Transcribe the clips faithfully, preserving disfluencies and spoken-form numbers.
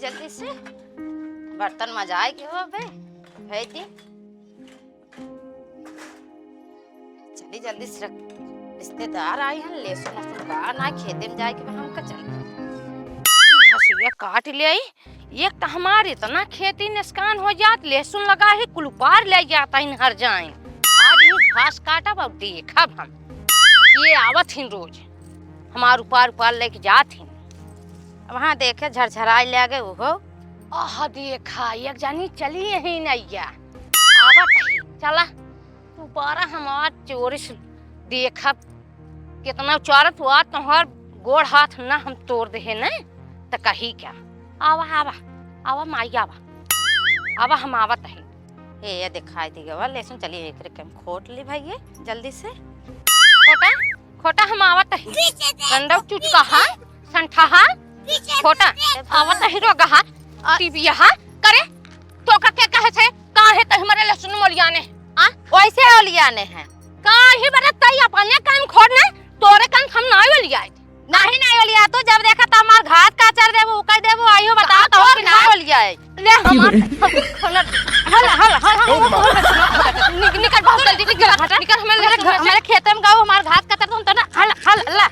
जल्दी से बर्तन मजाए के हो बे, भेज दे। चली जल्दी से रख, रिश्तेदार आई हैं, लहसुन वहसुन बा ना, खेते में जाए के बा हमका, चल। ई घसिया काट ले आई, एक त हमार इतना खेती नुकसान हो जात, लहसुन लगा ही कुल उपार ले जाता इन हर जाए। आज ही घास काटब और देखब हम, ये आवत हिन रोज, हमार उपार उपार लेके जात हिन। अब हाँ देखे झरझराए ले आगे उहो। आह देखा, एक जानी चली यही नैया, आवत ही, चला। दोबारा हमार चोरी से देखब, कितना उचारत हुआ तोहर गोड़ हाथ ना हम तोड़ देहे न, त कही क्या? आवा, आवा, आवा माई, आवा, आवा, हम आवत है। ए, ये दिखाई दी गवा, लहसुन चली एकरे के हम खोट ली भैया, जल्दी से। खोटा, खोटा, हम आवत है। गंडा चुचका हा, संठा हा, खोटा, आवत है रोगा हा, टीबिया हा, करे, तो का के कहे थे, काहे त हमरे लहसुन मोलियाने, आ? वैसे ओलियाने हैं। काहे बरत तई अपने काम खोड़ ने, तोरे काम हम नाई ओलियाए। नहीं, नहीं ओलिया, तू जब देखा त हमार घास काचर देबो, उकर देबो, आइयो बता का तो तोर कि ना घास? ओलियाए। ले हमार, हल, हल, हल, हल, निक-, निकर बहुत जल्दी, निकर, निकर, हमारे लहसुन में से। हमारे खेते में गाओ, हमार घास काचर तुम तो ना, हल, हल, ला।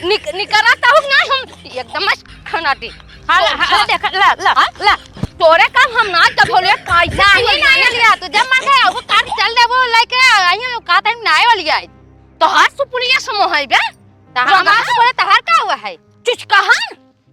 निक-, निकरा ताहू ना हम एकदम खनाटी। हाँ, तो हाँ, हाँ, देख, ला, ला, हाँ? ला। तोरे काम हम ना जब होले, कैसे नहीं, नहीं, नहीं लिया, तू जब मन गया, वो कार चल दे, वो लेके आई हूँ, कहा था, नहीं वाली आई। तोहार सुपुलिया समूह है बे? तो जो हमार हमार सुपुलिया तोहार का हुआ है? चुचका है?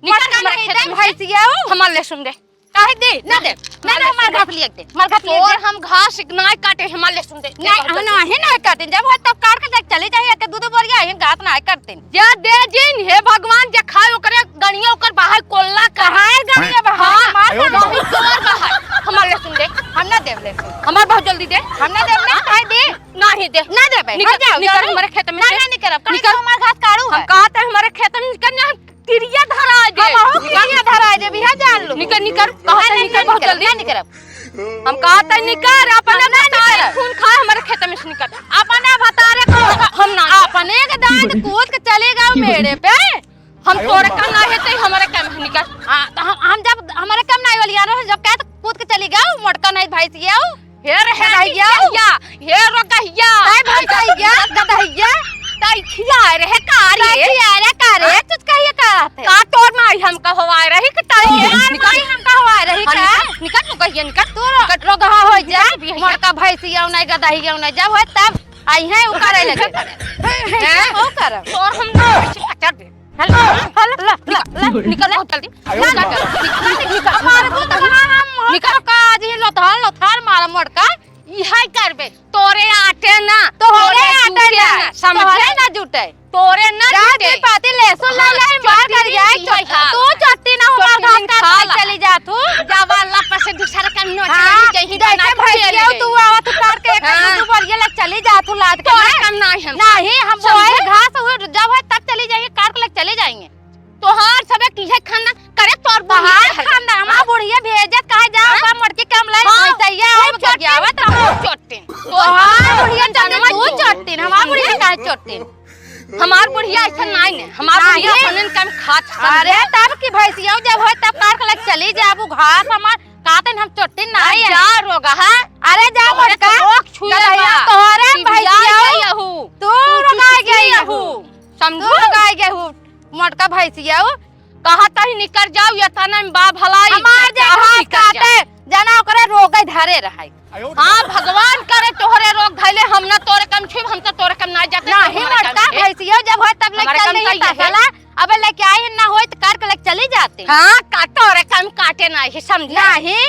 निकल पता हमारे नहीं, खेत देख में से। भैंसिया हो। हमार लहसुन दे। काहे दे? ना दे। ना, ना, हमार घास लिया दे। हमार घास लिया तोर दे। हम घास ना काटे, हमार लहसुन दे। दे, नहीं, बहुत हम जल्दी। नहीं, नहीं काटे। जब हो तब काट के देख चले जाइए, के दू दो बोरिया, ये घास ना काटते। जे दे जिन, हे भगवान, जे खाए ओकरे गणिया ओकर बाहर कोल्ला का। बाहर गणिया बाहर, हाँ, हमार आयो बाहर। रे। तोर बाहर। हमार लहसुन दे। हम ना देब लहसुन। हमार बहुत जल्दी दे। हम ना देब, ना खाए दे। नहीं दे। ना देबे, निकर, हट जाओ, निकर जाओ। हमारे खेत में ना, से। ना, निकर अब, कहीं निकर। तो हमार घास काढ़ू हम है। कहते हैं हमारे खेत में निकर, ना हम किरिया धरा दे। हम अहू किरिया धरा दे, बिहा जान लो। निकर, निकर, ना, कहते ना, निकर, ना बहुत निकर, जल्दी। ना निकर अब। हम कहते हैं निकर, अपने हम ना भतारे निकर। खून खाए हमारे खेत में से निकर। अपने भतारे को हम ना। अपने के दांत कूद के चले गए मेरे पे। हम आयो तोरे माँ। काम ना है, ते हमारे काम है, निकर। हाँ, तो हम, हम जब हमारे काम ना वाली यार, जब कहे तो कूद के चली गया, मोटका नहीं भैंसिया। हे रे, हे गदहिया। गदहिया, हे रो गहिया। ताई भैंसिया, गदहिया। ताई खिया रे, हे कारी। ताई खिया रे, का रे? हाँ? तुझ कहिए का रहते? का तोर माई हम कहवाए रही कि ताई? तोर माई हम कहवाए रही हाँ, का? निकर, निकर, तू कहिए, निकर। तू रो-, निकर। रोगहा हो जा, निकर, बिहैया। मोटका भैंसिया नहीं, गदहिया नहीं, जब होए तब आई है, वो करे लगे। हैं? वो करब। तोर हम ना, कचर दे। हल, हल, ला, ला, ला, निकल बहुत जल्दी। आयो ना माँ। करो, निकल, निकल, मार दो तो हमारा हम निकल। का जी लोथार, लोथार मारा मोटका। इहाई करबे, तोरे आटे ना, तोरे तोरे आटे जूटे ना, ना, समझे? तोरे ना जूटे। तोरे ना जा जूटे। दी पाती लहसुन हाँ, ले ले, मार कर चटनी जाए, की है चट-, हाल। तू चट्टी ना हमार चटनी घास काट खा के ला। चली जा तू। जब अल्लाह पर से दूसरा का नोट हाँ, नहीं चाहिए, जैसे बना के भैंसिया ले तू ले। आवा, तू काट के एक हाँ। दू बोरिया लग चली जा तू लाद के तोरे ना। काम ना है हम। नहीं, हम समझे? बोए घास हुए, जब है तब चली जाइए, काट के लग चले जाएंगे। तोहार सबे किहे खाना करे तोर बुढ़िया तोहार है। खाना, हमार हाँ? बुढ़िया भेजत काहे जा, हाँ? ओकर मोटकी काम लाई, हाँ, भैंसैया तू और चोटिन, बगियावत तू रहो। चोटिन। तोहार बुढ़िया चंदन तू चोटिन, हमार बुढ़िया काहे चोटिन? हमार बुढ़िया ऐसा नाई ने, हमार नाई। बुढ़िया ऐसा नाई काम खात अरे खात। तब की भैंसिया जब होए तब काट के लग चली जाबू घास हमार, काटन हम चोटिन नाई अरे है। जा रोगहा। अरे जा तोहरे मोटका। तो रोग छुए गदहिया बा। तोहरे टिबिया भैंसिया। गई हू। तू तू रोगा चुचकी गई हू। हू। समझू? तू रोगा गई हू। मोटका भैंसिया उ। कहा तही निकर जाऊ, ये तना में बा भलाई, हमार जे चाहे घास निकर जा। काटे, जना ओकरे रोगे धरे रहे। हाँ, भगवान करे तोहरे रोग धैले, हम ना तोरे कम छुब, हम तो तोरे कम ना जाते, नहीं, हमारे मोटका कम छुब। भैंसियो जब होए तब ले हमारे चल कम रही चाहिए। तसला, अबे लेके आई ना होए तो काट के लेके चली जाते। हाँ, का तोरे कम काटे ना है, समझे? नहीं।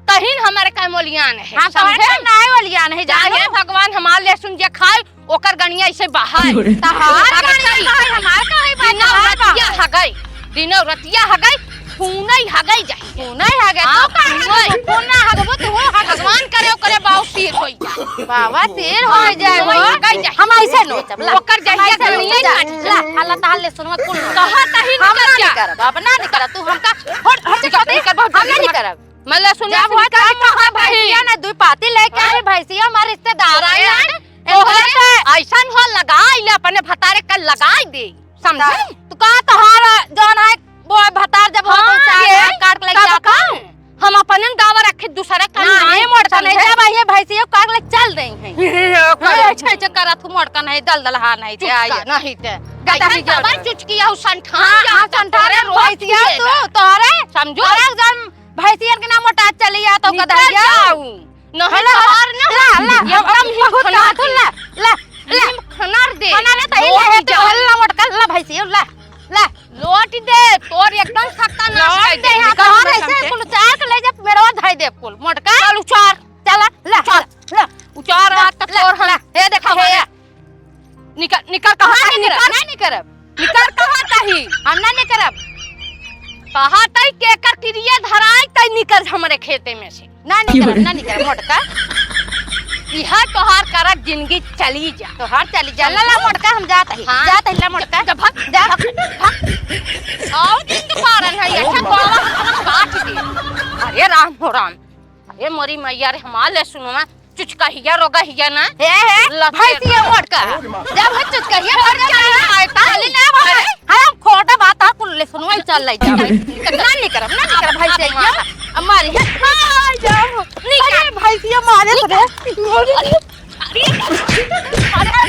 तहिन हमारे कम ओलियान है, हम तोहरे समझे? कम ना ओलियान है, जाने जानू। भगवान हमार लहसुन जे खाए, ओकर गणिया ऐसे बाहर। की हो रे? तहार अगर गणिया कहीं बाहर, हमार काहे बाहर? दिनौ तहार रतिया बाहर। हगई, दिनौ रतिया हगई, खूनै हगई जाई। खूनै हगई, हाँ, तो का खूनै। हगबू? खून ना हगबू, तू हगबू। भगवान करे ओकरे बाऊ सिर होई जा। बाबा सिर होई जाए हो। हगई जाई। हम ऐसे नोचब, ला। ओकर हम जहिया ऐसे गणिया नोचब, जा। काट। ला, हल्ला तहार ले सुनवा कुल नोच। कहा तही हम निकल ना जा। नहीं करब, अब ना नहीं करब, तू हमका हट, हट, निकल, हट, निकल, बहुत हम ना जल्दी नहीं हट। करब। मैं लहसुन जब लहसुन होता निकाल हम के कहाँ कहाँ भैंसिया भैंसिया? ना दुई पाती लेके हाँ? आई भैंसिया हमार रिश्तेदार आई हाँ? हैं। तो एकरे हमारे से ऐसन हो लगाई ले अपने भतारे का लगाई दे, समझे? ता-, तू कहाँ तोहार जौन है वो भतार जब हो हाँ, तो चार ये हाथ काट के लेके तब जात चल दलहा नहीं ते, चुचका। आइए, नहीं ते। गदही गदही जब। चुचकी आउ संठान हाँ, जा, हाँ, तो संठान तोरे है, रोज भैंसिया पिए तू, जा। तोरे। समझो? तोरे एकदम भैंसियन के नाम मोटा चली आ, तो निकल गदहिया। जाऊ। नहीं, हेलो, तोहार ना ला, ला, एकदम हम बहुत हिमखनर कहा तू, दे। ला, ला, ला। हिमखनर दे। खनर दे, तो ही लोट ले, तो जा। ला, मोटका, ला भैंसिया, ला, ला। लोट दे, तोर एकदम सत्यानाश लोट कर दे, दे। यहाँ निकल तोहर हमरे ऐसे सामने। कुल उचार के ले जा, मेरवा धई दे कुल, मोटका। चल उचार। चला, ला, चल। ला, ला। उचार ला, आज तक ला, तोर हम ला। हे देखा, हे, हमारे या। निकर, निकर, कहा ना ताही, निकर, निकर। ना निकरब। निकर, कहा ताही। हम ना निकरब। कहा ताही, केकर किरिया धराई, ताही निकर हमरे खेते में से। ना निकरब, ना निकरब, मोटका। इहा तोहार करत जिंदगी चली जा। तोहार चली जा। ला, ला, मोटका, हम जात ही। हाँ। जात ही, ला, मोटका। जा, जा, भाग, जा। भाग, भाग। आओ दिन दोबारा नहीं, अच्छा, बाबा, हम काट दे। अरे राम हो राम। अरे मोरी मैया रे, हमार ले सुनवा, चुचकहिया रोगहिया ना। हे, हे, लत्ते भैंसिया मोटका। जब हम चुचकहिया मोटका ना, आए, ताली ना भाई। अरे, हम खोटा बात आ, कुल ले सुनवा, चल ले जा। ना निकरब, ना निकरब, भैंसिया। अब मारी है। आ, जाओ। निकर। अरे, भैंसिया मारे रे। अरे, अरे, अरे, अरे, अरे,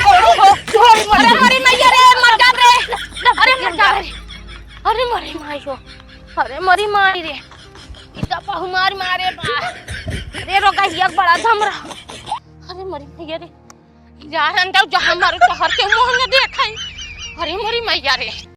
अरे, मोरी मैया रे, मर जा रे। अरे, मर जा रे। अरे, मोरी माई हो। अरे, मोरी माई रे। ई तो बहु मार मारे बा। अरे रोगहिया बड़ा धमरा। अरे मोरी मैया रे। जा रन दो, जहाँ मारू तोहर के मुँह न देखाई। अरे मोरी मैया रे।